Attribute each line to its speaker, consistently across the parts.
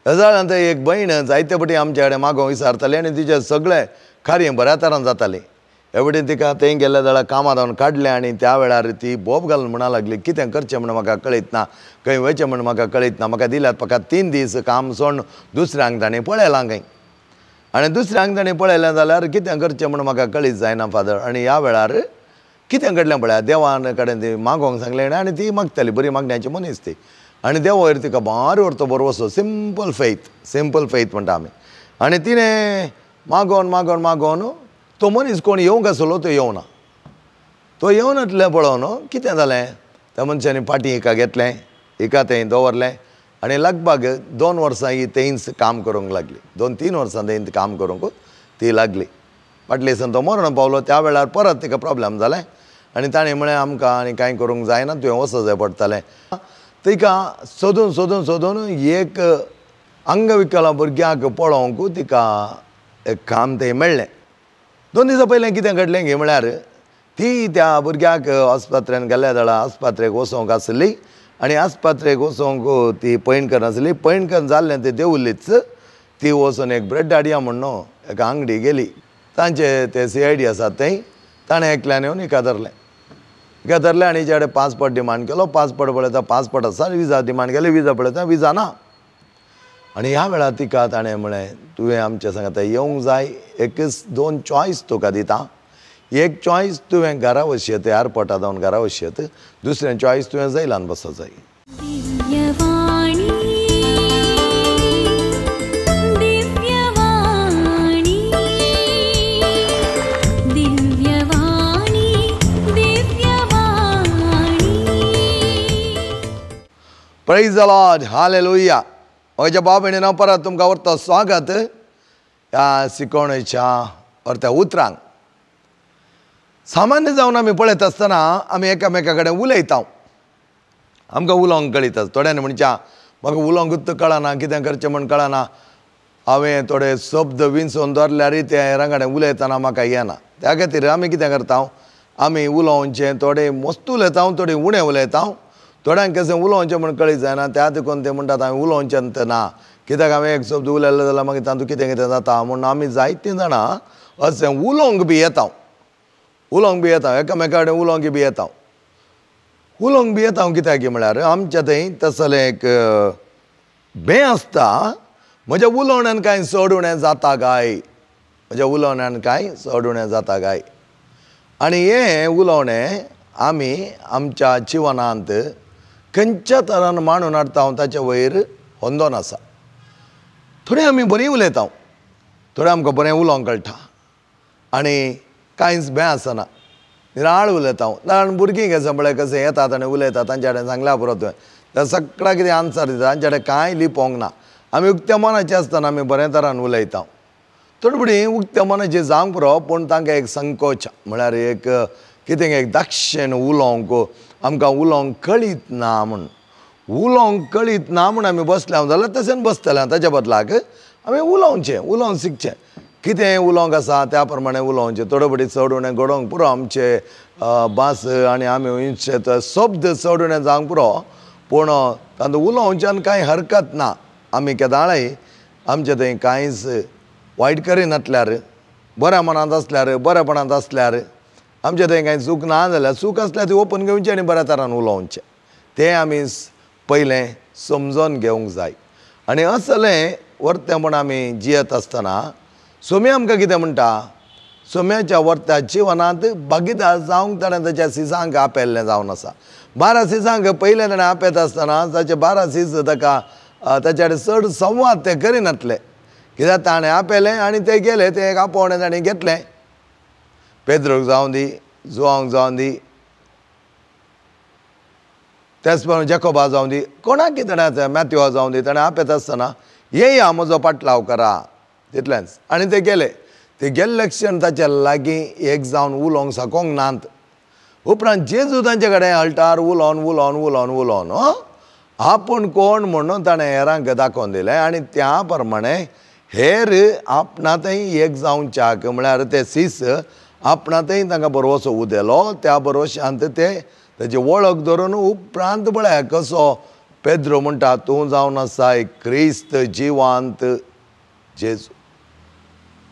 Speaker 1: जाल्यार एक भयण जायते पटी आमच्या कडेन मागोवंक विचारताली आनी तिचें सगळें कार्य बऱ्या तरान जातालें. हे वटेन तिका थंय गेल्ले जाल्यार कामां धांवन काडलें आनी त्या वेळार ती बोब घालून म्हणा लागली, कितें करचें म्हण म्हाका कळयत ना, खंय वयचें म्हण म्हाका कळयत ना, म्हाका दिल्यात म्हाका 3 दीस काम सोडून दुसऱ्यांक ताणें पळयलां खंय, आनी दुसऱ्यांक ताणें पळयलें जाल्यार कितें करचें म्हण म्हाका कळीत जायना फादर. आनी ह्या वेळार कितें घडलें पळया, देवान कडेन ती मागोवंक सांगलें आनी ती मागताली, बरी मागण्याची मनीस ती, आनी देवार तिका बारी व्हरतो बरो सिंपल फेथ, सिंपल फेथ म्हणटा आमी. आनी तिणें मागोवन मागोवन मागोवन तो मनीस कोण येवंक आसलो तो येवना, तो येवनातलें पळोवन कितें जालें, त्या मनशांनी फाटीं हिका घेतलें, हिका थंय दवरलें आनी लगभग 2 वर्सां ही थंयच काम करूंक लागली, 2-3 वर्सां थंय काम करूंक ती लागली. फाटले दिसान तो मरण पावलो, त्या वेळार परत तिका प्रोब्लेम जालें आनी ताणें म्हळें आमकां आनी कांय करूंक जायना, तुवें वचो जाय पडटलें. तिका सोदून सोदून सोदून एक अंगविकला भुरग्यांक पळोवंक तिका एक काम थंय मेळ्ळें. 2 दिसां पयलें कितें घडलें गे म्हळ्यार ती त्या भुरग्याक आस्पत्रेन गेल्ल्या जाल्यार आस्पत्रेक वचोंक आसली आनी आस्पत्रेक वचोंक ती पैण करनासली, पैण करून जाल्लें तें देवलीच ती वचून एक ब्रेड हाडया म्हणून एका आंगडी गेली, तांचे ते CID आसात थंय, ताणें एकल्यान येवन हिका धरलें, हिका धरलें आनी हिचे कडेन पासपोर्ट डिमांड केलो, पासपोर्ट पळयता पासपोर्ट आसा, विजा डिमांड केली, विजा पळयता विजा ना. आनी ह्या वेळार तिका ताणें म्हळें तुवें आमच्या सांगता येवंक जाय, एकच 2 चॉयस तुका दिता, एक चॉयस तुवें घरा वचयत एअरपोर्टार जावन घरा वचयत, दुसरें चॉयस तुवें जैलान बसत जाय. Praise the Lord, hallelujah. म्हज्या भाव भयणीनो परत तुमकां व्हरता स्वागत ह्या शिकवणेच्या अर्थ उतरांक. सामान्य जावन आमी पळयत आसतना आमी एकामेका कडेन उलयता, आमकां उलोवंक कळीत आसा. थोड्यांनी म्हणच्या म्हाका उलोवंकूच कळना, कितें करचें म्हण कळना, हांवें थोडे शब्द विंचोवन दवरल्यारय ते हेरां कडेन उलयतना म्हाका येना. त्या खातीर आमी कितें करता, आमी उलोवचें थोडे मस्त उलयता, थोडे उणें उलयता, थोड्यांक कशें उलोवचें म्हण कळीत जायना, त्या देखून ते म्हणटात हांवें उलोवचें ना, कित्याक हांवें एक शब्द उलयलो जाल्यार मागीर तातूंत कितें कितें जाता म्हूण आमी जायतीं जाणां अशें उलोवंक बी येता, उलोवंक बी येता, एकामेका कडेन उलोवंक बी येता, उलोवंक बी येता. कित्याक म्हळ्यार आमच्या थंय तसलें एक भें आसता, म्हज्या उलोवण्यान कांय चड उणें जाता काय, म्हज्या उलोवण्यान कांय चड उणें जाता काय. आनी हें उलोवणें आमी आमच्या जिवनांत खंयच्या तरान मांडून हाडटा ताचे वयर होंदोन आसा. थोडीं आमी बरीं उलयता, थोडें आमकां बरें उलोवंक कळटा आनी कांयच भें आसना, निराळ उलयता. कारण भुरगीं कशें पळय कशें येतात आनी उलयतात, तांच्या कडेन सांगल्या पुरो तुवें त्या सगळ्या कितें आन्सर दिता, तांच्या कडेन कांय लिपोवंक ना. आमी उक्त्या मनाचे आसतना आमी बऱ्या तरान उलयता. थोडी भुरगीं उक्त्या मनाचे जावंक पुरो, पूण तांकां एक संकोच म्हळ्यार एक कितें एक दाक्षेण उलोवंक आमकां उलोवंक कळीत ना म्हूण, उलोवंक कळीत ना म्हूण आमी बसल्या जाल्यार तशेंच बसतले. ताच्या बदलाक आमी उलोवचें, उलोवंक शिकचें, कितें उलोवंक आसा त्या प्रमाणे उलोवचें. थोडे फावटी चड उणें घडोवंक पुरो, आमचे भास आनी आमी उंचे शब्द चड उणें जावंक पुरो, पूण तातूंत उलोवच्यान कांय हरकत ना. आमी केदाळय आमचे थंय कांयच वायट करिनासल्यार, बऱ्या मनांत आसल्यार, बरेपणांत आसल्यार, आमचे थंय कांय चूक ना जाल्यार चूक आसल्यार ती ओपन घेवची आनी बऱ्या तरान उलोवचें, तें आमी पयलें समजोन घेवंक जाय. आनी असलें वर्तेपण आमी जियेत आसतना सोम्या आमकां कितें म्हणटा, सोम्याच्या वर्त्या जिवनांत भागीदार जावंक ताणें ताच्या सिसांक आपयल्लें जावन आसा. 12 सिसांक पयलें ताणें आपयत आसतना ताचे 12 सीस ताका ताच्या कडेन चड संवाद ते करिनासले, कित्याक ताणें आपयलें आनी ते गेले, तें एक आपोवणें ताणें घेतलें. पेद्रोक जावं दी, जुवांक जावं दी, त्याच प्रमाणे जेकोबा जावं दी, कोणाक ताणें मॅथ्यूआ जावं दी, ताणें आपयत आसतना येया म्हजो पाटलाव करा तितलेंच, आनी ते गेले. ते गेल्ले क्षण ताच्या लागीं एक जावन उलोवंक सकोंक नात. उपरांत जेजू तांचे कडेन अल्टार उलोवन उलोवन उलोवन उलोवन आपूण कोण म्हणून ताणें हेरांक दाखोवन दिलें आनी त्या प्रमाणे हेर आपणांतय एक जावच्याक म्हळ्यार ते सीस आपणांतय तांकां बरोसो उदेलो. त्या बरोशांत ते ताची वळख धरून उपरांत पळय कसो पेद्रो म्हणटा तूं जावन आसाय क्रिस्त जिवांत जेजू,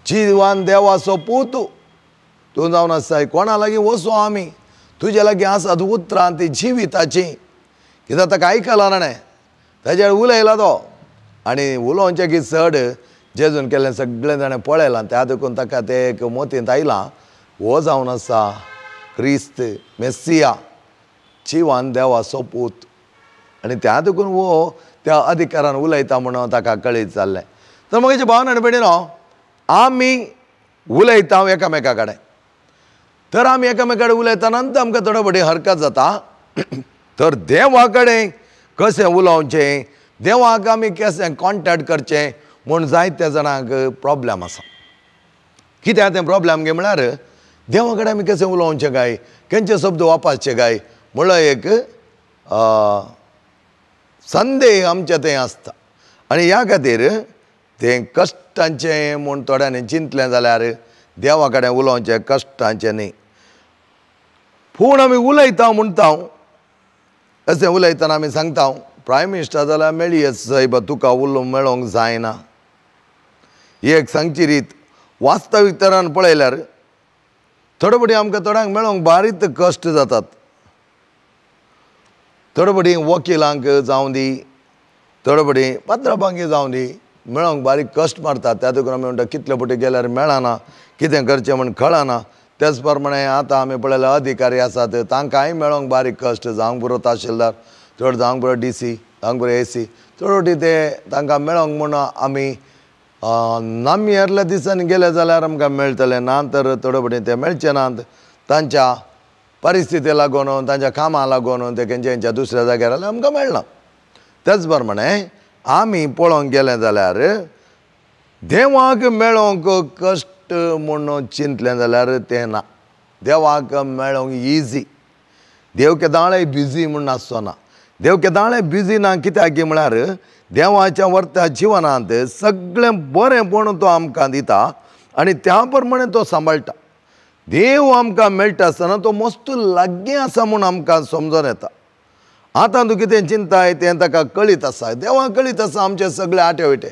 Speaker 1: जिवान देवाचो पूत तूं जावन आसाय। कोणा लागीं वचूं आमी, तुजे लागीं आसात उतरां ती जिविताची। कित्याक ताका आयकलां ना, ताजेर उलयला तो आनी उलोवचें की चड जेजून केल्लें सगळें जाणें पळयलां, त्या देखून ताका तें एक मोतींत आयलां, हो जावन आसा क्रिस्त मेसिया जिवान देवाचो पूत। आनी त्या देखून हो त्या अधिकारान उलयता म्हणून ताका कळीत जाल्लें। तर म्हजे भाव आनी भयणीनो, आमी उलयता एकामेका कडेन, तर आमी एकामेका कडेन उलयतना आमकां थोडे फावटी हरकत जाता। तर देवा कडेन कशें उलोवचें, देवाक आमी कशें कॉन्टेक्ट करचें म्हूण जायत्या जाणांक प्रोब्लेम आसा। कित्याक तें प्रोब्लेम गे म्हळ्यार देवा कडेन आमी कशें उलोवचें काय, खंयचे शब्द वापरचे काय म्हळ्यार एक संदेह आमच्या थंय आसता। आनी ह्या खातीर तें कश्टांचें म्हूण थोड्यांनी चिंतलें जाल्यार देवा कडेन उलोवचें कश्टांचें न्ही। पूण आमी उलयता म्हणटा, अशें उलयतना आमी सांगता प्रायम मिनिस्टर जाल्यार मेळी सायबा तुका उलोवंक मेळोंक जायना। ही एक सांगची रीत वास्तवीक तरान पळयल्यार थोडे फावटी आमकां थोड्यांक मेळोंक बारीक कश्ट जातात। थोडे फावटी वकिलांक जावं दी, थोडे फावटी पात्राबांक जावं दी, मेळोंक बारीक कश्ट मारतात। त्या देखून आमी म्हणटा कितले फावटी गेल्यार मेळना, कितें करचें म्हूण कळना। तेच प्रमाणे आतां आमी पळयल्यार अधिकारी आसात तांकांय मेळोंक बारीक कश्ट, जावंक पुरो तहसीलदार, चड जावंक पुरो डी सी, जावंक पुरो ए सी, चड फावटी ते तांकां मेळोंक म्हूण आमी नामयेरल्या दिसांनी गेले जाल्यार आमकां मेळटलें, ना तर थोडे फावटी ते मेळचे नात। तांच्या परिस्थिती लागून, तांच्या कामां लागून ते खंयच्या खंयच्या दुसऱ्या जाग्यार जाल्यार आमकां मेळना। तेच प्रमाणे आमी पळोवंक गेले जाल्यार देवाक मेळोंक कश्ट म्हूण चिंतलें जाल्यार तें ना, देवाक मेळोंक इजी। देव केदाळय बिजी म्हूण आसचो ना, देव केदाळय बिजी ना। कित्याक म्हळ्यार देवाच्या वर्त्या जिवनांत सगळें बरेंपण तो आमकां दिता आनी त्या प्रमाणे तो सांबाळटा। देव आमकां मेळटा आसतना तो मस्त लागीं आसा म्हूण आमकां समजून येता। आतां तूं कितें चिंताय तें ताका कळीत आसा, देवाक कळीत आसा आमचे सगळे आटे वयटे।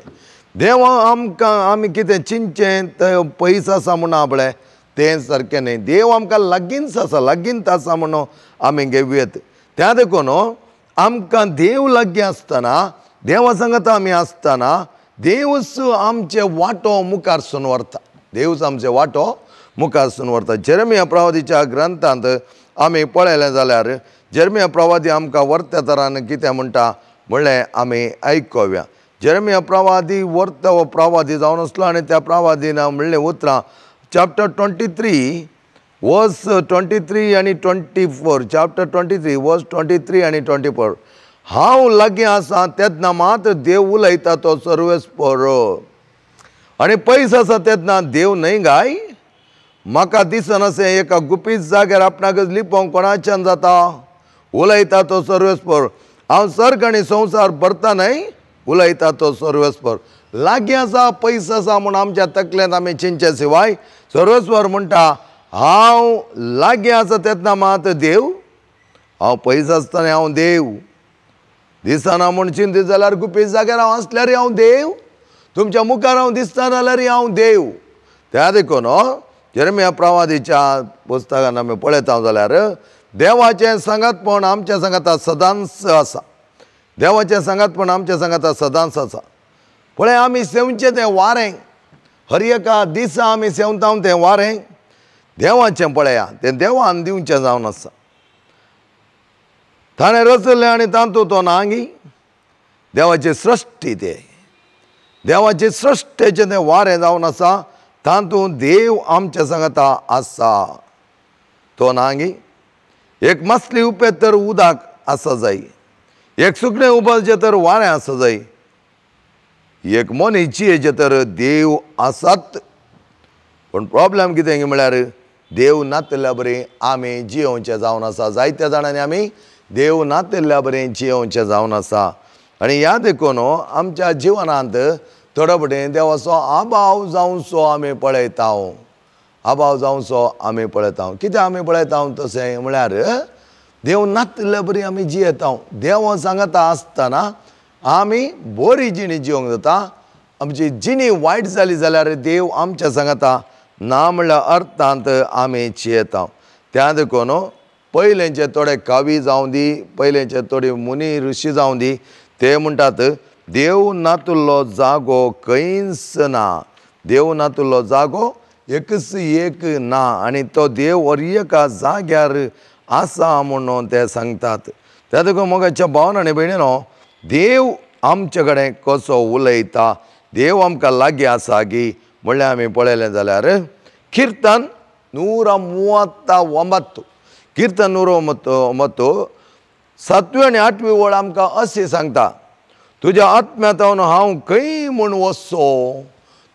Speaker 1: देवा आमकां आमी कितें चिंतचें तें पयस आसा म्हूण आपलें तें सारकें न्ही। देव आमकां लागींच आसा, लागींच आसा म्हणून आमी घेवयेत। त्या देखून आमकां देव लागीं आसतना, देवा सांगता आमी आसतना देवच आमचे वांटो मुखारसून व्हरता, देवच आमचे वांटो मुखारसून व्हरता। जेरेमिया प्रवादीच्या ग्रंथांत आमी पळयलें जाल्यार जेरेमिया प्रवादी आमकां वर्त्या तरान कितें म्हणटा म्हणलें आमी आयकुया। जेरेमिया प्रवादी वर्त हो प्रवादी जावन आसलो आनी त्या प्रवादीन म्हणलें उतरां चॅप्टर 23 वर्स 23 आनी 24, चॅप्टर 23 वर्स 23 आनी 24। हांव लागीं आसा तेन्ना मात देव उलयता तो सर्वेस्पर, आनी पयस आसा तेन्ना देव न्हय गाय। म्हाका दिसनासें एका गुपीत जाग्यार आपणाकच लिपोवंक कोणाच्यान जाता, उलयता तो सर्वेस्पर। हांव सर्ग आनी संवसार भरता न्हय, उलयता तो सर्वेस्पर। लागीं आसा पयस आसा म्हूण आमच्या तकलेंत आमी चिंतचे शिवाय सर्वेस्पर म्हणटा हांव लागीं आसा तेन्ना मात देव, हांव पयस आसतना हांव देव। दिसना म्हूण चिंतीत जाल्यार गुपीत जाग्यार हांव आसल्यार हांव देव, तुमच्या मुखार हांव दिसता जाल्यार हांव देव। त्या देखून जेरेमिया प्रवादीच्या पुस्तकान आमी पळयता जाल्यार देवाचें सांगातपण आमच्या सांगाता सदांच आसा, देवाचें सांगातपण आमच्या सांगाता सदांच आसा। पळय आमी सेवचें तें वारें, हर एका दिसा आमी सेवता तें वारें देवाचें पळया, तें देवान दिवचें जावन आसा। ताणें रचलें आनी तातूंत तो नांगी, देवाची सृश्टी, ते देवाचे सृश्टेचें तें वारें जावन आसा, तातूंत देव आमच्या सांगाता आसा। तो नांगी एक मासली उपेत तर उदक आसा जाय, एक सुकणें उबालचें तर वारें आसा जाय, एक मनीस जियेचें तर देव आसात। पूण प्रोब्लेम कितें म्हळ्यार देव नातिल्ल्या बरी आमी जियोवचें जावन आसा। जायत्या जाणांनी आमी देव नातिल्ल्या बरी जियोवचें जावन आसा आनी ह्या देखून आमच्या जिवनांत थोडो फावटी देवाचो अभाव जावचो आमी पळयता, अभाव जावचो आमी पळयता। कितें आमी पळयता तशें म्हळ्यार देव नातिल्ले बरी आमी जियेता. देव सांगता आसतना आमी बरी जिणी जिवंक जाता. आमची जिणी वायट जाली जाल्यार देव आमच्या सांगता ना म्हणल्यार अर्थांत आमी जियेता. त्या देखून पयलेंचे थोडे कवी जावं दी, पयलेंचे थोडे मुनी ऋषी जावं दी, ते म्हणटात देव नातुल्लो जागो खंयच ना, देव नातुल्लो जागो एकच एक ना आनी तो देव हर एका जाग्यार आसा म्हणून ते सांगतात. त्या देखून मोगाच्या भावन आनी भयणीनो, देव आमचे कडेन कसो उलयता, देव आमकां लागीं आसा गी म्हणल्यार आमी पळयलें जाल्यार किर्तन 139, किर्तन 139 7वी आनी 8वी वळ आमकां अशें सांगता, तुज्या आत्म्यांत हांव खंय म्हूण वचो,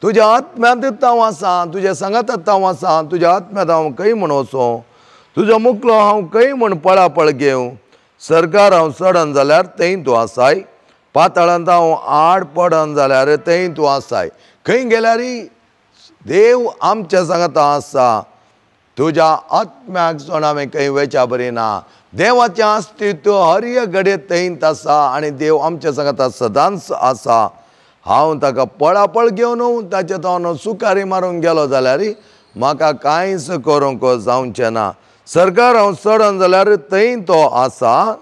Speaker 1: तुज्या आत्म्यांत हांव आसा, तुज्या सांगातांत हांव आसा, तुज्या आत्म्यांत हांव खंय म्हूण वचो, तुजो मुकलो हांव खंय म्हूण पळापळ घेवं, सरकार हांव चडन जाल्यार थंय तूं आसाय, पाताळांत हांव आड पडन जाल्यार थंय तूं आसाय. खंय गेल्यार देव आमच्या सांगाता आसा. तुज्या आत्म्याक सोड हांवें खंय वेच्या बरी ना. देवाचें अस्तित्व हर एक घडये थंयत आसा आनी देव आमच्या सांगाता सदांच आसा. हांव ताका पळापळ घेवन ताचे तो सुकारी मारूंक गेलो जाल्यार म्हाका कांयच करूंक जावचें ना. सरकार हांव चडन जाल्यार थंय तो आसा,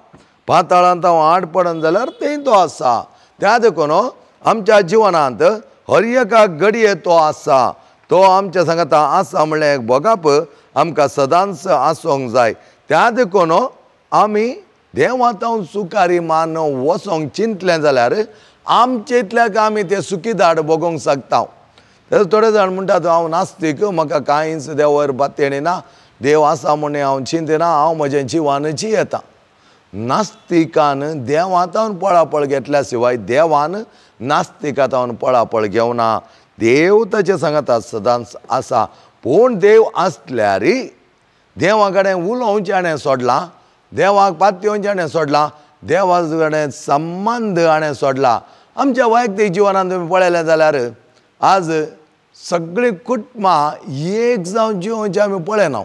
Speaker 1: पाताळांत हांव आड पडन जाल्यार थंय तो आसा. त्या देखून आमच्या जिवनांत हर एका घडये तो आसा, तो आमच्या सांगाता आसा म्हणल्यार एक भोगप आमकां सदांच आसूंक जाय. त्या देखून आमी देवांत सुकारी मान वचोंक चिंतलें जाल्यार आमचे इतल्याक आमी ते सुखी धाड भोगोंक शकता. तें थोडे जाण म्हणटात हांव नास्तीक, म्हाका कांयच देवार बातेणी ना, देव आसा म्हूण हांव चिंतना, हांव म्हजें जिवान जियेता. नास्तिकान देवांतावन पळापळ घेतल्या शिवाय देवान नास्तिकांतावन पळापळ घेवना. देव ताचे सांगाता सदांच आसा. पूण देव आसल्यार देवा कडेन उलोवचें हाणें सोडलां, देवाक पातयेवचें हाणें सोडलां, देवा कडेन संबंद हाणें सोडला. आमच्या वैयक्तीक जिवनांत तुमी पळयलें जाल्यार आज सगळीं कुटुंबां एक जावन जिवोवचें आमी पळयना,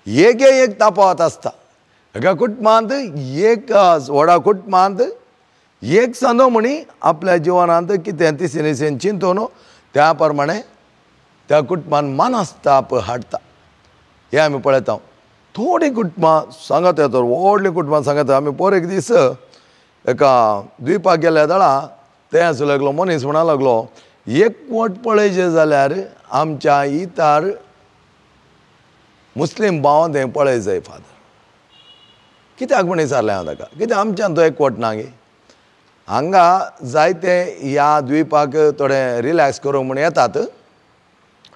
Speaker 1: एक एक तापावत आसता. एका कुटुंबांत एक व्हडा कुटुंबांत एक सांदो म्हणी आपल्या जिवनांत कितें तिसेन तिसेन चिंतून त्या प्रमाणे त्या कुटुंबान मानस्ताप हाडटा हें आमी पळयता. थोडीं कुटुंबां सांगता तर व्हडलीं कुटुंबां सांगता. आमी पोर एक दीस एका द्वीपाक गेल्या दळा ते आसूं लागलो मनीस म्हणा लागलो, एकवट पळयचें जाल्यार आमच्या इतार मुस्लीम भावान तें पळय जाय फादर. कित्याक म्हण विचारलें हांव ताका, कित्याक आमच्यान तो एकवट ना गे, हांगा जायते ह्या द्वीपाक थोडे रिलॅक्स करूंक म्हूण येतात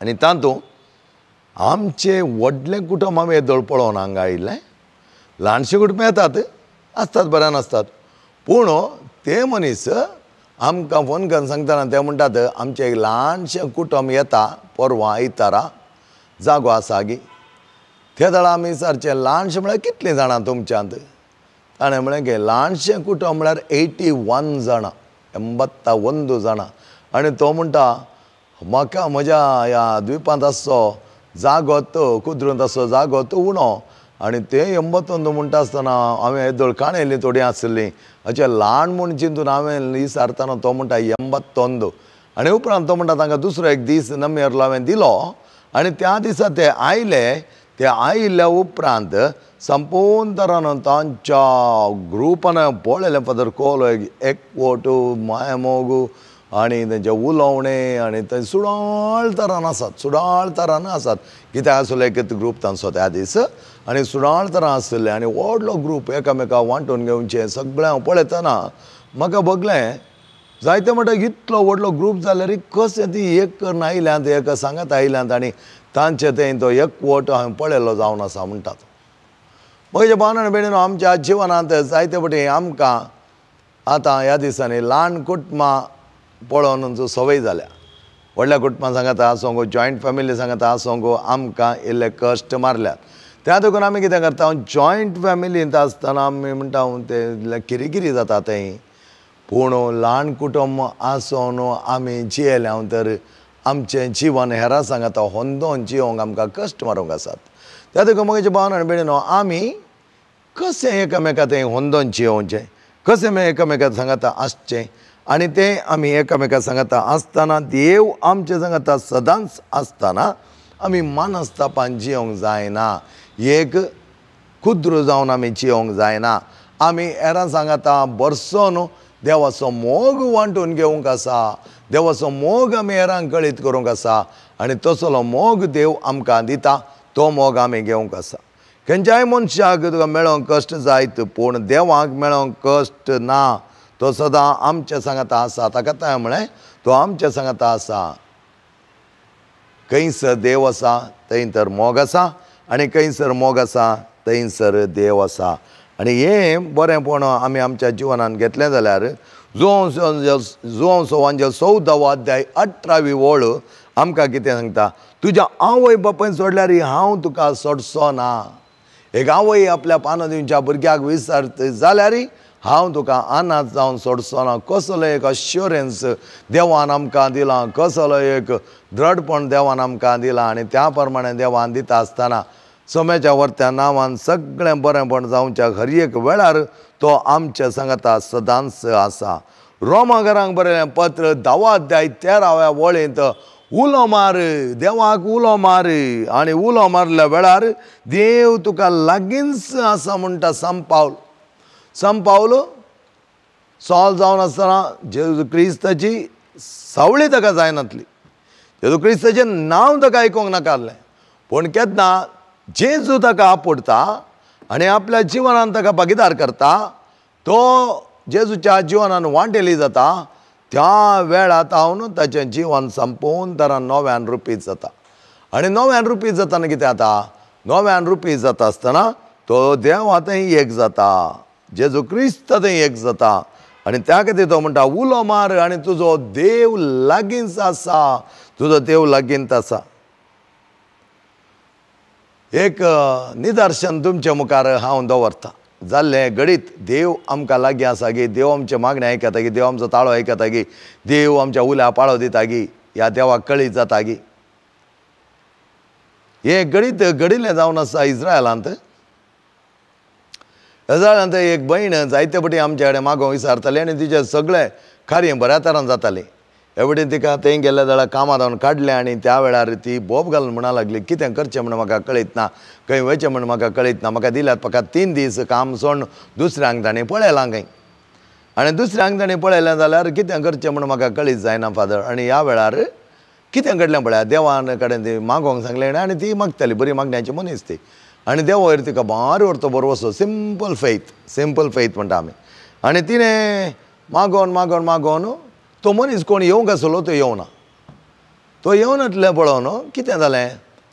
Speaker 1: आनी तातूंत आमचें व्हडलें कुटुंब आमी येदोळ पळोवन हांगा आयिल्लें. ल्हानशें कुटुंब येतात आसतात बऱ्यान आसतात, पूण ते मनीस आमकां फोन करून सांगतना ते म्हणटात आमचें एक ल्हानशें कुटुंब येता परवां आयतारा, जागो आसा गी. ते दळा आमी विचारचें ल्हानशें म्हळ्यार कितलीं जाणां तुमच्यांत? ताणें म्हळें की ल्हानशें कुटुंब म्हळ्यार 81 जाणां, 81 जाणां. आनी तो म्हणटा म्हाका म्हज्या ह्या द्विपांत आसचो जागो तो कुद्रूंत आसचो जागो तो उणो आनी ते 81 म्हणटा आसतना हांवें येदोळ काणयल्लीं थोडीं आसलीं अशें ल्हान म्हूण चिंतून हांवें विचारतना तो म्हणटा 81. आनी उपरांत तो म्हणटा तांकां दुसरो एक दीस नमेरलो हांवें दिलो आनी त्या दिसा ते आयले. ते आयिल्ल्या उपरांत संपूर्ण तरान तांच्या ग्रुपान पळयलें फादर कोलो एकवट मायामोग आनी तेंचें उलोवणें आनी ते सुडाळ तरान आसात, सुडाळ तरान आसात. कित्याक आसलो एक ग्रूप तांचो त्या दीस आनी सुडाळ तरान आसले आनी व्हडलो ग्रूप एकामेका वांटून घेवचें सगळें हांव पळयतना म्हाका भोगलें जायते म्हणटा इतलो व्हडलो ग्रूप जाल्यार कशें ती एक करून आयल्यांत, एका सांगात आयल्यांत आनी तांचे थंय तो एकवट हांवें पळयलो जावन आसा म्हणटात. म्हज्या भावान आनी भयणीनो, आमच्या जिवनांत जायते फावटी आमकां आतां ह्या दिसांनी ल्हान कुटुंबां पळोवन संवय जाल्या. व्हडल्या कुटुंबां सांगाता आसूंक, जॉयंट फॅमिली सांगाता आसूंक आमकां इल्ले कश्ट मारल्यात. त्या देखून आमी कितें करता, जॉयंट फॅमिलींत आसतना आमी म्हणटा ते किरिकिरी जाता थंय. पूण ल्हान कुटुंब आसून आमी जियेल्या तर आमचें जिवन हेरां सांगाता होंदोन जिवंक आमकां कश्ट मारूंक आसात. त्या देखून म्हज्या भावान आनी भयणीनो, आमी कशें एकामेका तें होंदोन जियोवचें, कशें मागीर एकामेका सांगाता आसचें आनी तें आमी एकामेका सांगाता आसतना देव आमचे सांगाता सदांच आसतना आमी मानस्तापान जियोंक जायना, एक कुद्रू जावन आमी जियोंक जायना। आमी हेरां सांगाता बरसोन देवाचो मोग वांटून घेवंक आसा, देवाचो मोग आमी हेरांक कळीत करूंक आसा आनी तसलो मोग देव आमकां दिता, तो मोग आमी घेवंक आसा। खंयच्याय मनशाक तुका मेळोंक कश्ट जायत पूण देवाक मेळोंक कश्ट ना, तो सदां आमच्या सांगाता आसा। ताका ताणें म्हळें तो आमच्या सांगाता आसा। खंयसर देव आसा थंयसर मोग आसा आनी खंयसर मोग आसा थंयसर देव आसा। आनी हें बरेंपण आमी आमच्या जिवनान घेतलें जाल्यार जुवांव सोवांचे 14वो अध्याय 18वी ओळ आमकां कितें सांगता, तुज्या आवय बापायन सोडल्यार हांव तुका सोडचो ना। एक आवय आपल्या पानां दिवच्या भुरग्याक विसरत जाल्यार हांव तुका अनाथ जावन सोडचो ना। कसलो एक अश्योरन्स देवान आमकां दिलां, कसलो एक द्रढपण देवान आमकां दिलां आनी त्या प्रमाणे देवान दिता आसतना सोम्याच्या वरत्या नांवान सगळें बरेंपण जावच्या हर एक वेळार तो आमच्या सांगाता सदांच आसा। रोमाघरांक बरयलें पत्र 10वो अध्याय 13व्या वळींत उलो मार, देवाक उलो मार आनी उलो मारल्या वेळार देव तुका लागींच आसा म्हणटा संपावल। संपावल सॉल जावन आसतना जेजू क्रिस्ताची सावळी ताका जायनातली, जेजू क्रिस्ताचें नांव ताका आयकूंक नाका, पूण केन्ना जेजू ताका आपोडटा आनी आपल्या जिवनान ताका भागीदार करता, तो जेजूच्या जिवनान वांटेली जाता, त्या वेळार तावन ताचें जिवन संपोवन तारा नव्यान रुपीत जाता। आनी नव्यान रुपीत जातना कितें जाता, नव्यान रुपीत जाता आसतना तो देव आतां एक जाता, जेजू क्रिस्त आतां एक जाता आनी त्या खातीर तो म्हणटा उलो मार आनी तुजो देव लागींच आसा, तुजो देव लागींच आसा। एक निदर्शन तुमच्या मुखार हांव दवरता जाल्लें घडीत देव आमकां लागीं आसा गी, देव आमचें मागणें आयकता गी, देव आमचो ताळो आयकता गी, देव आमच्या उल्या पाळो दिता गी, ह्या देवाक कळीत जाता गी। हें घडीत घडिल्लें जावन आसा इस्रायलांत। इस्रायलांत एक भयण जायते पटी आमच्या कडेन मागोवंक विचारताली आनी तिचें सगळें कार्य बऱ्या तरान जातालें। हे वटेन तिका थंय गेल्ले जाल्यार कामां धांवन काडलें आनी त्या वेळार ती बोब घालून म्हणा लागली, कितें करचें म्हण म्हाका कळीत ना, खंय वयचें म्हण म्हाका कळीत ना, म्हाका दिल्यात म्हाका 3 दीस काम सोडून दुसऱ्यांक ताणें पळयलां खंय आनी दुसऱ्यांक ताणें पळयलें जाल्यार कितें करचें म्हण म्हाका कळीत जायना फादर। आनी ह्या वेळार कितें घडलें पळया, देवान कडेन ती मागोवंक सांगलें आनी ती मागताली, बरी मागण्याची मनीस ती आनी देवार तिका बारी व्हरतो बरो सिंपल फेथ, सिंपल फेथ म्हणटा आमी। आनी तिणें मागोवन मागोवन मागोवन तो मनीस कोण येवंक आसलो तो येवना, तो येवनातलें पळोवन कितें जालें,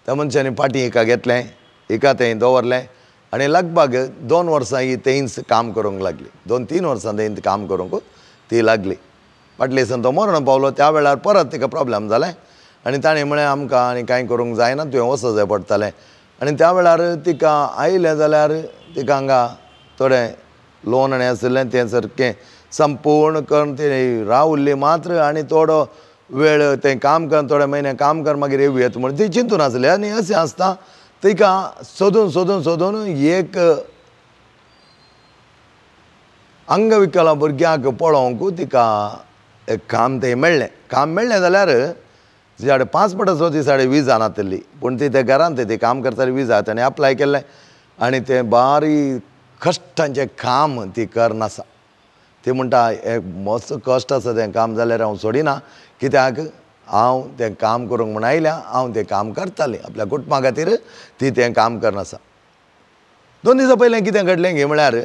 Speaker 1: त्या मनशांनी फाटीं हिका घेतलें, हिका थंय दवरलें आनी लगभग 2 वर्सां ही थंयच काम करूंक लागली, 2-3 वर्सां थंय काम करूंक ती लागली। फाटले दिसान तो मरण पावलो, त्या वेळार परत तिका प्रोब्लेम जालें आनी ताणें म्हळें आमकां आनी कांय करूंक जायना, तुवें वचो जाय पडटलें। आनी त्या वेळार तिका आयलें जाल्यार तिका हांगा थोडें लोन आनी आशिल्लें तें सारकें संपूर्ण करून ती रावल्ली मात्र आनी थोडो वेळ तें काम कर, थोडे म्हयने काम कर मागीर येवया म्हणून ती चिंतून आसली। आनी अशें आसता तिका सोदून सोदून सोदून एक अंगविकल भुरग्यांक पळोवंक तिका एक काम तें मेळ्ळें। काम मेळ्ळें जाल्यार तिच्या कडेन पासपोर्ट आसलो, ती साडे विजा नातिल्ली, पूण ती त्या घरांत ती काम करताली, विजा ताणें अप्लाय केल्लें आनी तें बारीक कश्टांचें काम ती करनासा। ती म्हणटा एक मस्त कश्ट आसा तें काम जाल्यार हांव सोडिना, कित्याक हांव तें काम करूंक म्हूण आयल्या, हांव तें काम करतालें आपल्या कुटुंबा खातीर ती तें काम करनासा। 2 दिसां पयलें कितें घडलें गे म्हळ्यार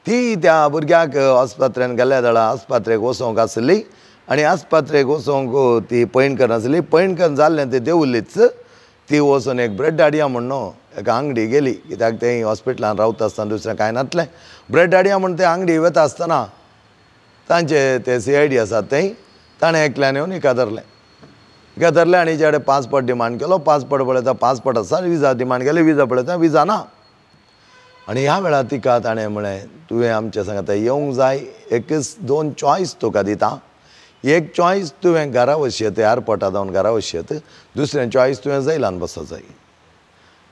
Speaker 1: ती त्या भुरग्याक आस्पत्रेन गेल्या जाल्यार आस्पत्रेक वचोंक आसली आनी आस्पत्रेक वचोंक ती पैण करनासली, पैण करून जाल्लें तें देवलीच ती वचून एक ब्रेड हाडया म्हण एका आंगडी गेली, कित्याक तें हॉस्पिटलान रावता आसतना दुसरें कांय नातलें। ब्रेड हाडया म्हण तें आंगडी वता आसतना तांचे ते CID आसात थंय ताणें एकल्यान येवन हिका धरलें, हिका धरलें आनी हिचे कडेन पासपोर्ट डिमांड केलो, पासपोर्ट पळयता पासपोर्ट आसा, विजा डिमांड केली, विजा पळयता विजा ना। आनी ह्या वेळार तिका ताणें म्हळें तुवें आमच्या सांगाता येवंक जाय, एकच 2 चॉयस तुका दिता, एक चॉयस तुवें घरा वचयत एअरपोर्टार जावन घरा वचयत, दुसरें चॉयस तुवें जैलान बसो जाय।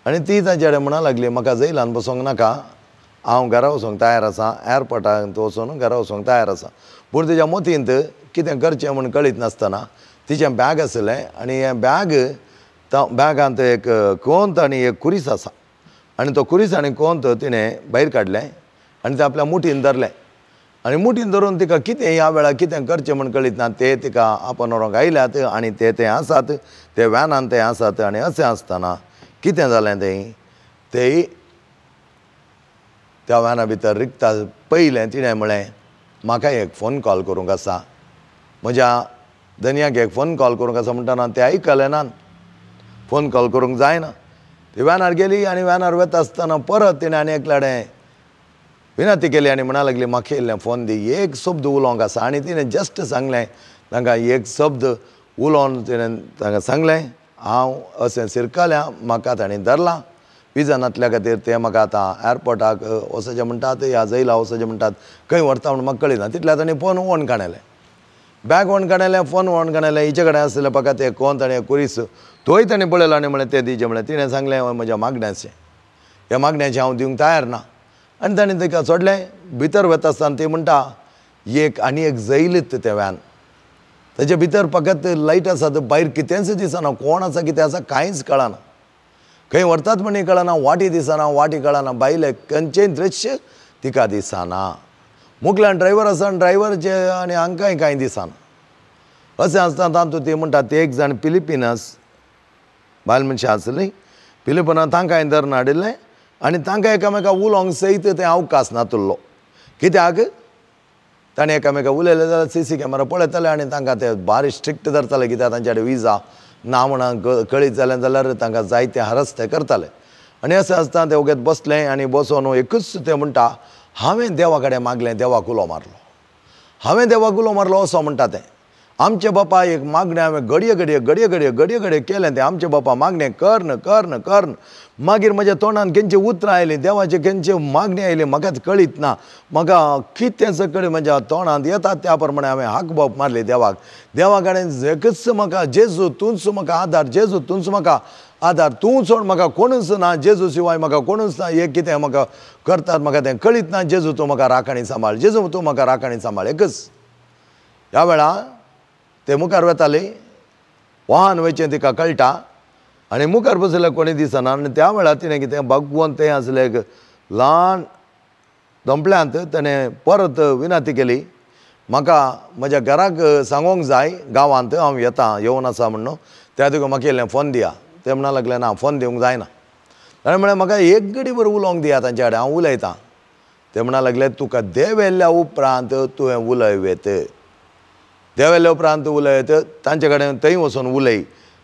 Speaker 1: आनी ती ताचे कडेन म्हणा लागली म्हाका जैलान बसोंक नाका, हांव घरा वचोंक तयार आसा, एअरपोर्टांत वचून घरा वचोंक तयार आसा. पूण तिच्या मतींत कितें करचें म्हूण कळीत नासतना तिचें बॅग आसलें आनी हें बॅग बॅगांत एक कोंत आनी एक कुरीस आसा आनी तो कुरीस आनी कोंत तिणें भायर काडलें आनी तें आपल्या मुठीन धरलें आनी मुठीन धरून तिका कितें ह्या वेळार कितें करचें म्हूण कळीत ना. ते तिका आपण व्हरूंक आयल्यात आनी ते ते आसात, ते व्हॅनान ते आसात आनी अशें आसतना कितें जालें तें ते त्या व्हॅना भितर रिगता पयलें तिणें म्हळें म्हाका एक फोन कॉल करूंक आसा, म्हज्या धनयाक एक फोन कॉल करूंक आसा. म्हणटना ते आयकलें ना, फोन कॉल करूंक जायना. ती व्हॅनार गेली आनी व्हॅनार वता आसतना परत तिणें आनी एकल्याडें विनंती केली आनी म्हणा लागली म्हाका इल्लें फोन दी, एक शब्द उलोवंक आसा. आनी तिणें जस्ट सांगलें तांकां, एक शब्द उलोवन तिणें तांकां सांगलें हांव अशें शिरकल्या, म्हाका तांणी धरलां, विजा नातल्या खातीर ते म्हाका आतां एअरपोर्टाक वचचें म्हणटात ह्या जैला वचचें म्हणटात, खंय व्हरता म्हूण म्हाका कळिना. तितल्या तांणी फोन ओन काडलें, बॅग ओन काडलें, फोन ओन काडलें. हिचे कडेन आसलें म्हाका तें कोंत आनी कुरीस, तोय ताणें पळयलो आनी म्हणलें तें दिचें. म्हणलें तिणें सांगलें म्हज्या मागण्याचें, ह्या मागण्याचें हांव दिवंक तयार ना. आनी ताणें तिका सोडलें. भितर वता आसतना ती म्हणटा एक आनी एक जैलीत तें व्हॅन, ताचे भितर फकत लायट आसा, भायर कितेंच दिसना, कोण आसा कितें आसा कांयच कळना, खंय व्हरतात म्हण कळना, वाटी दिसना, वाटी कळना, भायलें खंयचेंय दृश्य तिका दिसना. मुखल्यान ड्रायवर आसा आनी ड्रायवरचे आनी हांकांय कांय दिसना. अशें आसतना तातूंत ती म्हणटा ते एक जाण फिलिपिनस बायल मनशां आसलीं, फिलिपिनां तांकां धरून हाडिल्लें आनी तांकां एकामेका उलोवंक सयत तें अवकाश नातुल्लो. कित्याक ताणें एकामेका उलयलें जाल्यार सी सी कॅमेरा पळयताले आनी तांकां ते बारीक स्ट्रिक्ट धरताले, कित्याक तांचे कडेन विजा ना म्हणून कळीत जालें जाल्यार तांकां जायते हरस ते करताले. आनी अशें आसतना ते वगत बसलें आनी बसोन एकूच ते म्हणटा हांवें देवा कडेन मागलें, देवाक उलो मारलो, हांवें देवाक उलो मारलो असो म्हणटा तें. आमचे बापा एक मागणें हांवें घडये घडये घडये घडये घडये घडये केलें तें, आमचे बापा मागणें कर्न कर्न कर्न, मागीर म्हज्या तोंडान खंयची उतरां आयलीं, देवाचे खंयची मागणी आयली म्हाकाच कळीत ना, म्हाका कितें सगळें म्हज्या तोंडांत येता त्या प्रमाणे हांवें हाक बाप मारली देवाक. देवा कडेन एकूच म्हाका जेजू तूंच म्हाका आदार, जेजू तूंच म्हाका आदार, तूं सोड म्हाका कोणूच ना, जेजू शिवाय म्हाका कोणूच ना, हे कितें म्हाका करतात म्हाका तें कळीत ना, जेजू तूं म्हाका राखणी सांबाळ, जेजू तूं म्हाका राखणी सांबाळ. एकूच ह्या वेळा ते मुखार वताले, वाहन वयचें तिका कळटा आनी मुखार बसयल्यार कोणी दिसना. आनी त्या वेळार तिणें कितें भगवंत तें आसलें एक ल्हान धंपल्यांत ताणें परत विनंती केली म्हाका म्हज्या घराक सांगोंक जाय, गांवांत हांव येता येवन आसा म्हणून, त्या तुका म्हाका इल्लें फोन दिया. ते म्हणा लागले ना फोन दिवंक जायना. ताणें म्हळें म्हाका एक घडी बरें उलोवंक दिया तांचे कडेन, हांव उलयतां. ते म्हणा लागले तुका देंवयल्ल्या उपरांत तुवें उलयत, देंवयल्या उपरांत उलयत तांचे कडेन थंय वचोन उलय.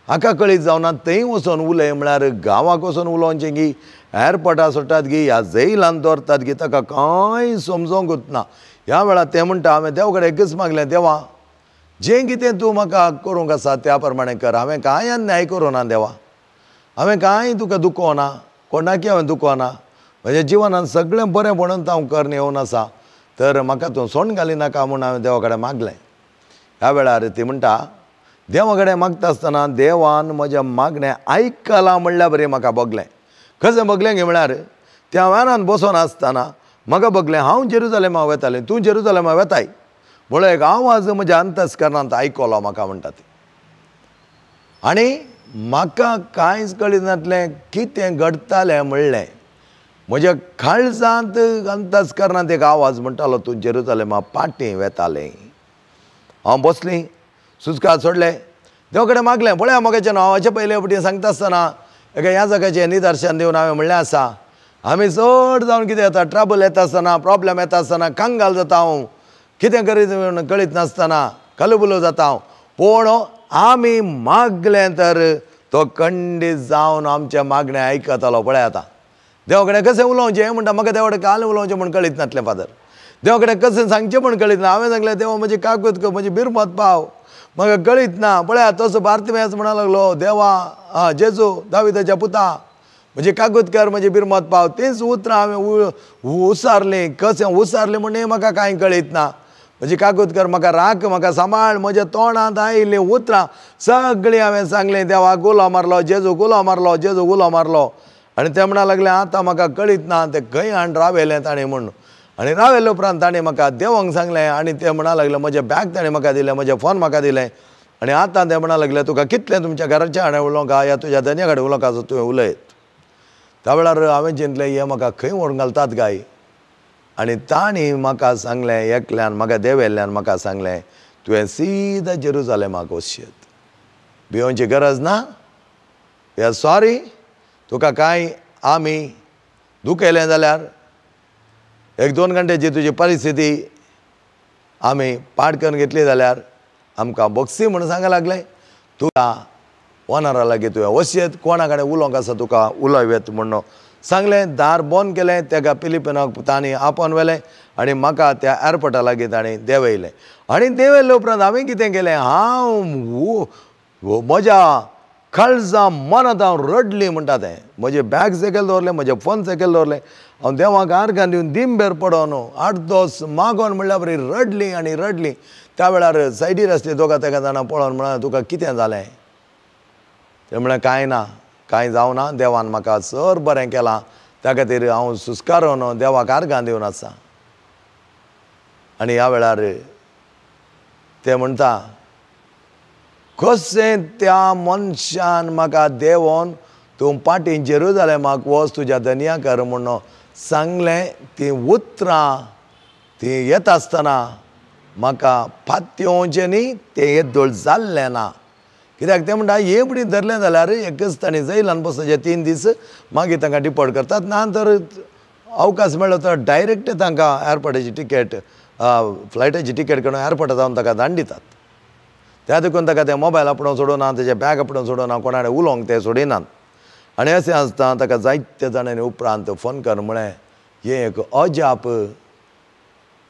Speaker 1: हाका कळीत जावना थंय वचोन उलय म्हळ्यार गांवाक वचोन उलोवचें गी, एअरपोर्टार सोडटात गी, ह्या जैलान दवरतात गी, ताका कांय समजोंकूच ना. ह्या वेळार तें म्हणटा हांवें देवा कडेन एकूच मागलें, देवा जें कितें तूं म्हाका करूंक आसा त्या प्रमाणें कर, हांवें कांय अन्याय करूं ना देवा, हांवें कांय तुका दुखोवना, कोणाकी हांवें दुखोवना, म्हज्या जिवनान सगळें बरें म्हणून हांव करून येवन आसा, तर म्हाका तूं सोंड घालिनाका म्हूण हांवें देवा कडेन मागलें. ह्या वेळार ती म्हणटा देवा कडेन मागता आसतना देवान म्हज्या मागणें आयकलां म्हणल्यार बरें म्हाका भोगलें. कशें भोगलें गे म्हळ्यार त्या व्हॅनान बसोन आसतना म्हाका भोगलें हांव जेरुजलेमा वतालें, तूं जेरुजलेमा वेताय म्हणलो एक आवाज म्हज्या अंतस्करणांत आयकलो म्हाका म्हणटा ती. आनी म्हाका कांयच कळिनातलें कितें घडटालें म्हणलें, म्हज्या काळजांत अंतस्करणांत एक आवाज म्हणटालो तूं जेरुजलेमा पाटी वेतालें. हांव बसलीं, सुस्कार सोडलें, देवा कडेन मागलें पळया मोगाचें नांव. हाचे पयले फावटी सांगता आसतना एका ह्या जाग्याचें निदर्शन दिवन हांवें म्हणलें आसा आमी चड जावन कितें येता ट्रबल येता आसतना, प्रॉब्लम येता आसतना कंगाल जाता हांव, कितें करीत म्हूण कळीत नासतना कलबुलो जाता हांव, पूण आमी मागलें तर तो खंडीत जावन आमचें मागणें आयकतालो. पळय आतां देवा कडेन कशें उलोवचें म्हणटा म्हाका देवा कडेन काल उलोवचें म्हूण कळीत नासलें फादर, देवा कडेन कशें सांगचें म्हूण कळीत ना. हांवें सांगलें देवा म्हजी काकूत म्हजी बिरमत पाव, म्हाका कळीत ना. पळया तसो बार्तिमेस म्हणा लागलो देवा जेजू दाविदाच्या पुता म्हजी काकूत कर, म्हजी बिरमत पाव. तींच उतरां हांवें उसारलीं, कशें उसारलीं म्हण म्हाका कांय कळीत ना. म्हजी काकूत कर, म्हाका राख, म्हाका सांबाळ. म्हज्या तोंडांत आयिल्लीं उतरां सगळीं हांवें सांगलीं देवा गुलो मारलो, जेजू गुलो मारलो, जेजू गुलो मारलो. आनी ते म्हणा लागले आतां म्हाका कळीत ना ते खंय हाण रावयलें ताणें म्हूण. आनी रावयले उपरांत ताणें म्हाका देवोंक सांगलें आनी ते म्हणा लागले म्हजें बॅग ताणें म्हाका दिलें, म्हजें फोन म्हाका दिलें. आनी आतां ते म्हणा लागले तुका कितलें तुमच्या घराच्या हाणें उलोवंक या तुज्या धनया कडेन उलोवंक आसा तुवें उलयत. त्या वेळार हांवें चिंतलें हे म्हाका खंय व्हरून घालतात काय. आनी तांणी म्हाका सांगलें एकल्यान म्हाका देवेल्ल्यान म्हाका सांगलें तुवें सीधा जेरुजालेमाक वचशेत, भियोवची गरज ना, we are sorry, तुका कांय आमी दुखयलें जाल्यार एक दोन घंट्याची तुजी परिस्थिती आमी पाड करून घेतली जाल्यार आमकां बोक्सी म्हणून सांगा लागलें. तुका ओनरा लागीं तुवें वचशेत, कोणा कडेन उलोवंक आसा तुका उलोवयेत म्हणून सांगलें. दार बंद केलें, तेका फिलिपिनाक तांणी आपोवन व्हेलें आनी म्हाका त्या एअरपोर्टा लागीं तांणी देंवयलें. आनी देंवयले उपरांत हांवें कितें केलें, हांव म्हज्या काळजा मनांत हांव रडली म्हणटा तें. म्हजें बॅग सकयल दवरलें, म्हजें फोन सकयल दवरलें, हांव देवाक आर्गां दिवन दिंबेर पडोन आठ दोस मागोन म्हणल्यार बरी रडली आनी रडली. त्या वेळार सायडीर आसली दोगां तेगां जाणां पळोवन म्हणलें तुका कितें जालें. तें म्हणलें कांय ना, कांय जावना, देवान म्हाका सर बरें केलां, त्या खातीर हांव सुस्कारोन देवाक आर्गां दिवन आसा. आनी ह्या वेळार ते म्हणटा कशें त्या मनशान म्हाका देंवोन तूं पाटीं जेरुजालेमाक वच तुज्या धनया कर म्हणून सांगलें. तीं उतरां तीं येता आसतना म्हाका पातयेवचें न्ही, तें येदोळ जाल्लें ना. कित्याक तें म्हणटा एबडी धरलें जाल्यार एकच तांणी जैलान बसोवचें 3 दीस, मागीर तांकां डिपोर्ट करतात, ना तर अवकाश मेळ्ळो तर डायरेक्ट तांकां एअरपोर्टाची टिकेट, फ्लायटाची टिकेट काडून एअरपोर्टार जावन ताका धाडून दितात. त्या देखून ताका तें मोबायल आपणो सोडना, तेजें बॅग आपणो सोडना, कोणा कडेन उलोवंक ते सोडिनात. आनी अशें आसता ताका जायते जाणांनी उपरांत फोन कर म्हळें हें एक अजाप.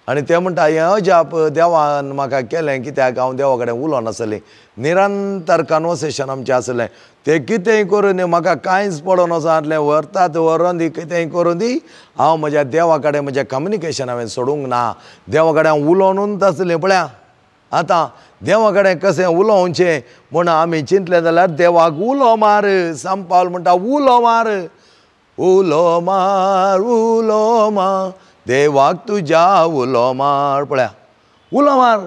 Speaker 1: आनी ते म्हणटा हें अजाप देवान म्हाका केलें, कित्याक हांव देवा कडेन उलोवं नासलें, निरंतर कन्वर्सेशन आमचें आसलें. तें कितेंय करून म्हाका कांयच पडोन वचनासलें, व्हरतात व्हरोन दी, कितेंय करूं दी, हांव म्हज्या देवा कडेन म्हजें कम्युनिकेशन हांवें सोडूंक ना, देवा कडेन हांव उलोवनूच आसलें. पळया आतां देवा कडेन कशें उलोवचें म्हूण आमी चिंतलें जाल्यार देवाक उलो मार, सांपावल म्हणटा उलो मार, उलो मार, उलो मार देवाक तुज्या उलो मार. पळया उलो मार.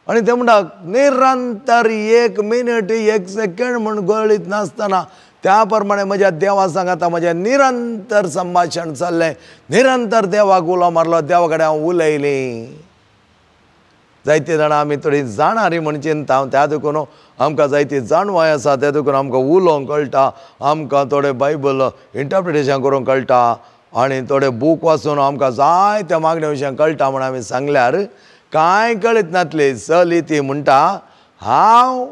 Speaker 1: आनी ते म्हणटा निरंतर 1 मिनट 1 सेकंड म्हूण गळीत नासतना त्या प्रमाणे म्हज्या देवा सांगाता म्हजें निरंतर संभाशण चल्लें, निरंतर देवाक उलो मारलो, देवा कडेन हांव उलयलीं. जायते जाणां आमी थोडी जाणारी म्हण चिंता, त्या देखून आमकां जायती जाणवाय आसा, त्या देखून आमकां उलोवंक कळटा, आमकां थोडे बायबल इंटरप्रिटेशन करूंक कळटा आनी थोडे बूक वाचून आमकां जायत्या मागण्या विशयान कळटा म्हण आमी सांगल्यार कांय कळीत नातली. चली ती म्हणटा हांव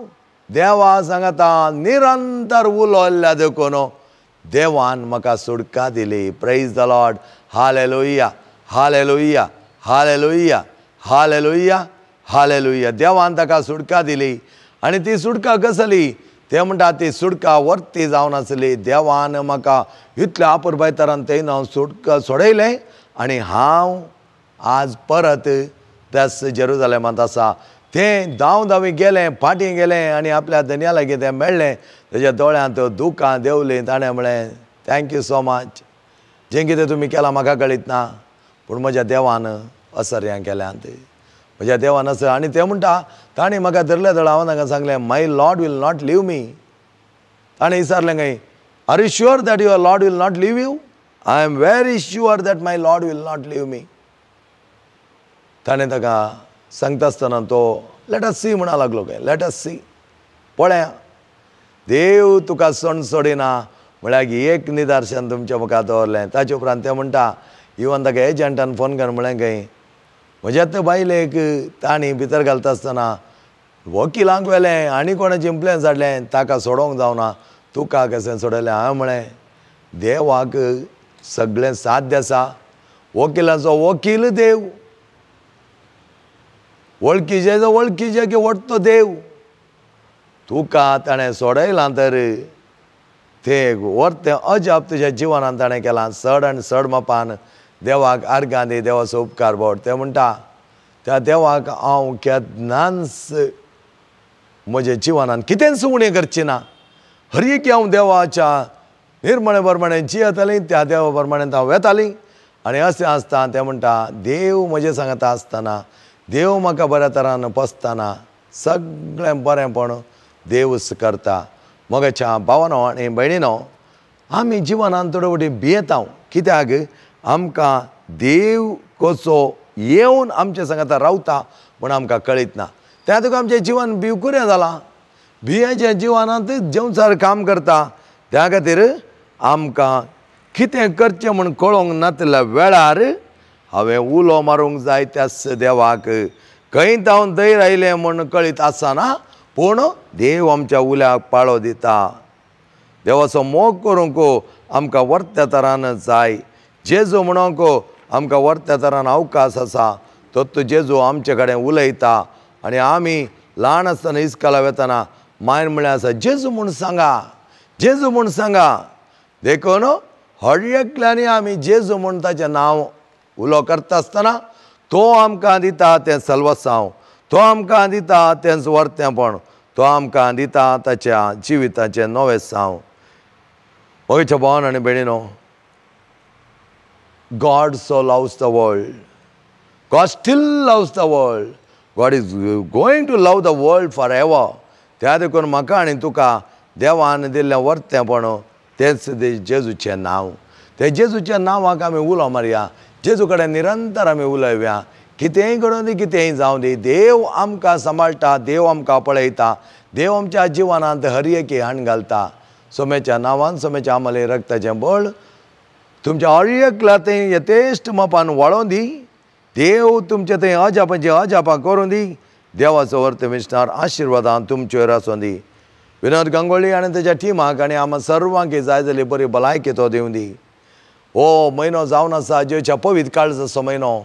Speaker 1: देवा सांगाता निरंतर उलयल्ल्या देखून देवान म्हाका सुटका दिली. Praise the Lord, hallelujah, hallelujah, hallelujah, hallelujah, hallelujah. देवान ताका सुटका दिली. आनी ती सुटका कसली ते म्हणटा ती सुटका वर्ती जावन आसली. देवान म्हाका इतल्या आपुरबायतरान तें हांव सुटका सोडयलें आनी हांव आज परत त्याच जेरुजालेमांत आसा. तें धांव धांवी गेलें, फाटीं गेलें आनी आपल्या धनया लागीं तें मेळ्ळें. तेज्या दोळ्यांत दुकां देंवलीं. ताणें म्हळें thank you so much, जें कितें तुमी केलां म्हाका कळीत ना, पूण म्हज्या देवान असर्यां केल्यांत, म्हज्या देवान असर. आनी ते म्हणटा ताणें म्हाका धरलें जाल्यार हांवें तांकां सांगलें my Lord will not leave me. ताणें विचारलें खंय, are you sure that your Lord will not leave you? I am very sure that my Lord will not leave me. ताणें ताका सांगता आसतना तो let us सी म्हणा लागलो काय, let us सी, पळया देव तुका सण सोडिना म्हळ्यार एक निदर्शन तुमच्या मुखार दवरलें. ताचे उपरांत ते म्हणटा इवन ताका एजंटान फोन कर म्हळें खंय म्हज्या ते बायलेक तांणी भितर घालता आसतना वकिलांक व्हेलें आनी कोणाचें इम्प्लेन्स हाडलें, ताका सोडोवंक जावना, तुका कशें सोडयलें. हांवें म्हळें देवाक सगळें साध्य आसा, वकिलाचो वकील देव, वळखीचे वळखीचे की वडतो देव, तुका ताणें सोडयलां तर तें वर्तें अजाप तुज्या जिवनान ताणें केलां. चड आनी चड मापान देवाक आर्गां दी, देवाचो उपकार बोड. ते म्हणटा त्या देवाक हांव केन्नाच म्हज्या जिवनान कितेंच उणें करचें ना. हर एक हांव देवाच्या निर्मळे प्रमाणे जियेतालीं, त्या देवा प्रमाणे हांव वेतालीं. आनी अशें आसता तें म्हणटा देव म्हजें सांगता आसतना, देव म्हाका बऱ्या तरान पोसतना सगळें बरेंपण देवच करता. मोगाच्या भावानो आनी भयणीनो, आमी जिवनान थोडे फावटी भियेता. कित्याक आमकां देव कसो येवन आमच्या सांगाता रावता म्हूण आमकां कळीत ना. त्या तुका आमचें जिवन भिवकुरें जालां. भियेच्या जिवनांत जेवसार काम करता. त्या खातीर आमकां कितें करचें म्हूण कळोंक नातिल्ल्या वेळार हांवें उलो मारूंक जाय त्याच देवाक. खंय जावन धैर्य आयलें म्हूण कळीत आसना, पूण देव आमच्या उल्याक पाळो दिता. देवाचो मोग करूंक आमकां वर्त्या तरान जाय. जेजू म्हणूंक आमकां वर्त्या तरान अवकाश आसा. तो जेजू आमचे कडेन उलयता. आनी आमी ल्हान आसतना इस्कोला वेतना मायन म्हळ्यार आसा जेजू म्हूण सांगा, जेजू म्हूण सांगा. देखून हर एकल्यांनी आमी जेजू म्हूण ताचें नांव उलो करता आसतना तो आमकां दिता तें सल्वसांव, तो आमकां दिता तेंच वर्तेंपण, तो आमकां दिता ताच्या जिविताचें नवें साव. मोगाच्या भावान आनी भयणीनो, God so loves the world. God still loves the world. God is going to love the world forever. त्या देखून म्हाका आनी तुका देवान दिल्लें वर्तेंपण तेंच जेजूचें नांव. ते जेजूच्या नांवाक आमी उलो मारया. जेजू कडेन निरंतर आमी उलयया. कितेंय घडोवं दी, कितेंय जावं दी, देव आमकां सांबाळटा, देव आमकां पळयता, देव आमच्या जिवनांत हर एकी हाण घालता. सोम्याच्या नांवान, सोम्याच्या आमले रक्ताचें बळ तुमच्या हर एकल्या थंय यथेश्ट मापान वाळोवन दी. देव तुमचे थंय अजापांची अजापां करूं दी. देवाचो वर्त मिश्णार आशिर्वादान तुमचेर आसूं दी. विनोद गांगोळी आनी तेच्या टिमाक आनी आमकां सर्वांक जाय जाली बरी भलायकी तो दिवं दी. हो म्हयनो जावन आसा जेजूच्या पवित्र काळजाचो म्हयनो.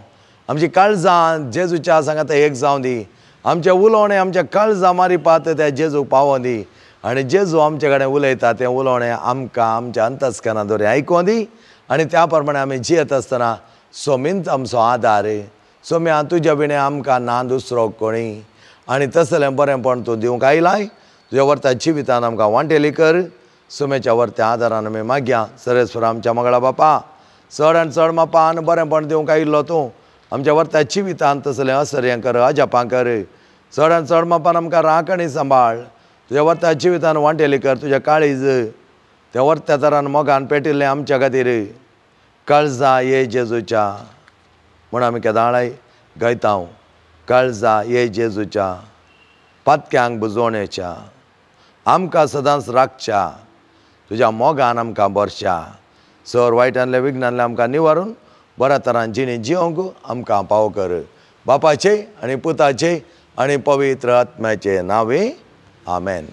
Speaker 1: आमची काळजां जेजूच्या सांगाता एक जावं दी. आमचें उलोवणें आमच्या काळजां मारिपात त्या जेजूक पावों दी. आनी जेजू आमचे कडेन उलयता तें उलोवणें आमकां आमच्या अंतस्करणां दवरी आयकों दी. आनी त्या प्रमाणे आमी जियेत आसतना सोमींच आमचो आदार. सोम्या तुज्या विणें आमकां ना दुसरो कोणी. आनी तसलें बरेंपण तूं दिवंक आयलाय. तुज्या वर्ता जिवितान आमकां वांटेली कर. सोम्याच्या वर्त्या आदारान आमी मागया. सरेस्वर आमच्या मंगळा बापा, चड आनी चड मापान बरेंपण दिवंक आयिल्लो तूं आमच्या वर्त्या जिवितान तसलें असर्यां कर, अजापां कर. चड आनी चड मापान आमकां राख आनी सांबाळ. तुज्या वर्त्या जिवितान वांटेली कर. तुज्या काळीज त्या वर्त्या तरान मोगान पेटिल्लें आमच्या खातीर. काळजा ये जेजूच्या म्हूण आमी केदाळाय गायता. काळजा ये जेजूच्या पातक्यांक बुजोवण्याच्या, आमकां सदांच राखच्या, तुज्या मोगान आमकां भरच्या. सर वायटांतल्या विघ्नांतल्या आमकां निवारून बऱ्या तरान जिणे जिवंक आमकां पाव कर. बापाचे आनी पुताचे आनी पवित्र आत्म्याचे नांवे, आमेन.